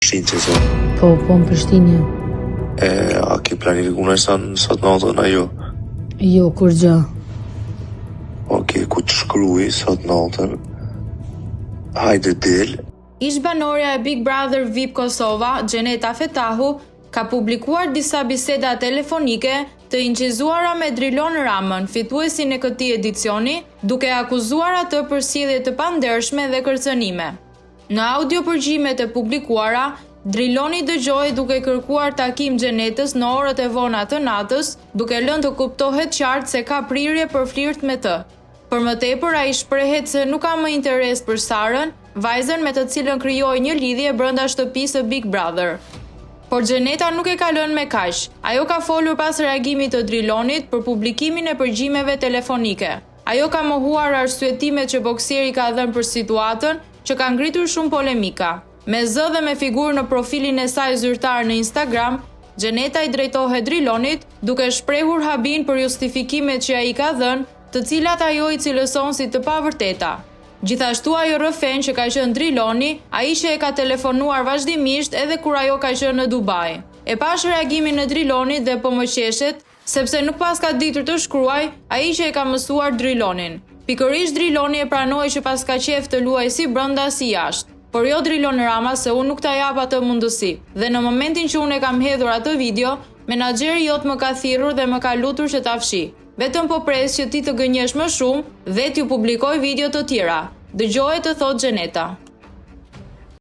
Prishtinë që sot? Po, po, në Prishtinë jam. E, a ke planifiku në sen sot natën, a jo? Jo, kurgjë. Okej, ku të shkruj sot natën? Hajde del. Ish-banorja e Big Brother VIP Kosova, Xheneta Fetahu, ka publikuar disa biseda telefonike të inçizuara me Drilon Ramën, fituesin e këtij edicioni, duke e akuzuar atë për sjellje të pandershme dhe kërcënime. Në audio-përgjimet e publikuara, Driloni dëgjohet duke kërkuar takim Xhenetës në orët e vona të natës, duke lënë të kuptohet qartë se ka prirje për flirt me të. Për më tepër, ai shprehet se nuk ka më interes për Sarën, vajzën me të cilën krijoi një lidhje brenda shtëpisë së Big Brother. Por Xheneta nuk e ka lënë me kaq. Ajo ka folur pas reagimit të Drilonit për publikimin e përgjimeve telefonike. Ajo ka mohuar arsyetimet që boksieri ka dhënë për situatën, që ka ngritur shumë polemika. Me zë dhe me figurë në profilin e saj zyrtar në Instagram, Xheneta i drejtohet Drilonit, duke shprehur habinë për justifikimet që ai ka dhënë, të cilat ajo i cilëson si të pavërteta. Gjithashtu ajo rrëfen që ka qenë Driloni, ai që e ka telefonuar vazhdimisht edhe kur ajo ka qenë në Dubai. E pashë reagimin e Drilonit dhe po më qeshet, sepse nuk paska ditur të shkruajë, ai që e ka mësuar Drilonin. Pikërisht Driloni e pranoi që paska qejf të luajë si brenda si jashtë. Por jo Drilon Rama se unë nuk ta jap atë mundësi. Dhe në momentin që unë e kam hedhur atë video, menaxheri jot më ka thirrur dhe më ka lutur që ta fshij. Vetëm po pres që ti të gënjesh më shumë dhe t'ju publikoj video të tjera, dëgjohet të thotë Xheneta.